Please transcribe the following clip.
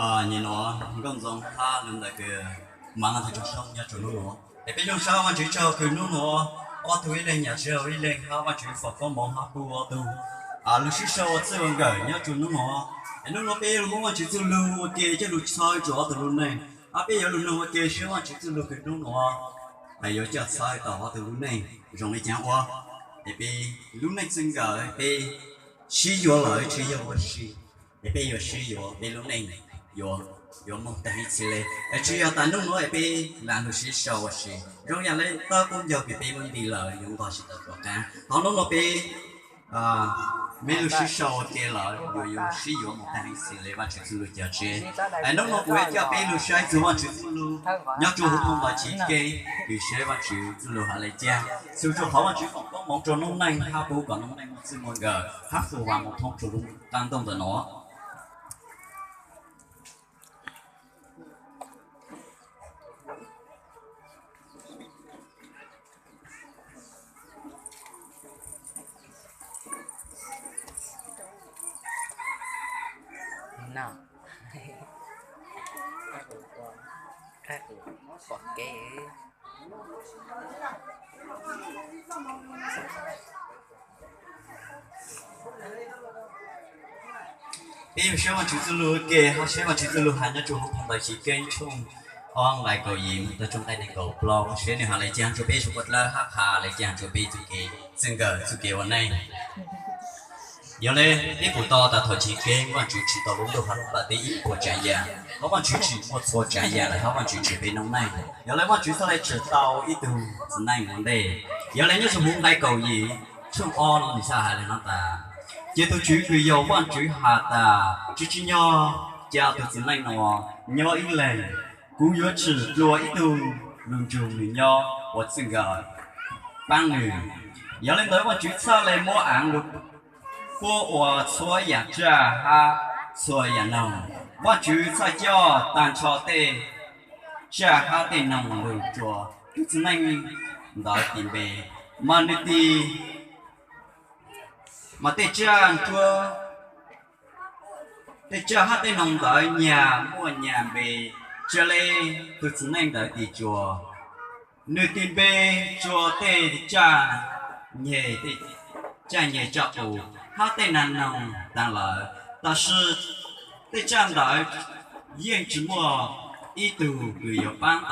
Nim no Nkauj Ntxoo hab lug ntawm kws Mav Ntxwg Tsoo Soob nyob rua hnub nuav es peb zoo sab Vaajtswv tsaug kws hnub nuav ob tug ib leeg nyam tsi ib leeg hab Vaajtswv foom koob moov hab pub ob tug lug sib sau ua txwj ua nkawm nyob rua hnub nuav. Es hnub nuav peb yuav lug muab Vaajtswv txuj lug ua ke coj lug txhawb rua ob tug lub neej, hab peb yuav lug noog ua ke seb Vaajtswv txuj lug kws hnub nuav yuav coj txhawb tau ob tug lub neej zoo le caag ua. Es peb lub neej txwj nkawm peb sib yuav lawm tsi yog ua si, es peb yuav sib yuav peb lub neej yuav moog taag ib txhis le. Es tsi yog tas hnub nuav es peb lam lug sib sau ua si, zoo yam le tawb qub ncaug kws peb muab nti lawm yuav nqog tsi tau rov qaab. Thov hnub nuav peb meb lug sib sau ua ke lawm yuav yuav sib yuav moog taag ib txhis le Vaajtswv txuj lug cog tseg. Es hnub nuav kuv yuav coj peb lug saib txug Vaajtswv txuj lug nyob rua huv phoo ntawv Chiv Keeb, kws saib Vaajtswv txuj lug has le caag, txug rua qhov Vaajtswv foom koob moov rua noob neej hab pub kom noob neej muaj txwj muaj nkawm hab fwj vam moog thoob rua lub qab ntuj ntawm nuav. Peb yuav saib Vaajtswv txuj lug ua ke, hab saib Vaajtswv txuj lug has nyob rua huv phoo ntawv Chiv Keeb tshooj ob nqai kaum yim moog txug tshooj nqai neeg kaum plaub, saib nwg has le caag rua peb suav dlawg hab has le caag rua peb txuj kev txwj nkawm txuj kev ua neej. Yog le, peb pum tau tas thaum Chiv Keeb Vaajtswv tsim tau lub ntuj hab lub nplajteb ib puas tsaav yaam, hab Vaajtswv tsim muaj txhua tsaav yaam lawm hab Vaajtswv tsim peb noob neej. Yog le Vaajtswv txhaj le tsim tau ib tug txiv neej ua ntej. Yog le nyob rua huv nqai kaum yim tshooj ob nuav nwg txhaj has le nuav tas, ces tug Tswv kws yog Vaajtswv has tas, tsi tsim nyog ca tug txiv neej nuav nyob ib leeg. Kuv yuav tsim dlua ib tug lug nrug nwg nyob ua txwj nkawm paab nwg. Yog le ntawd Vaajtswv txhaj le muab aav lug puab ua txhua yaam tsaj hab txhua yaam noog. Vaajtswv txhaj coj taag nrho tej tsaj hab tej noog lug rua tug txiv neej ntawd tis npe, mas nwg tis, mas tej tsaj nruab, tej tsaj hab tej noog ntawd nyag muaj nyag npe, tsi le tug txiv neej ntawd tis tsua. Nwg tis npe tsua tej tsaj nyeg, tej tsaj nyeg tsaj qus hab tej naag noog taag lawm, tab sis tej tsaj ntawd yeej tsi muaj ib tug kws yuav paab tau.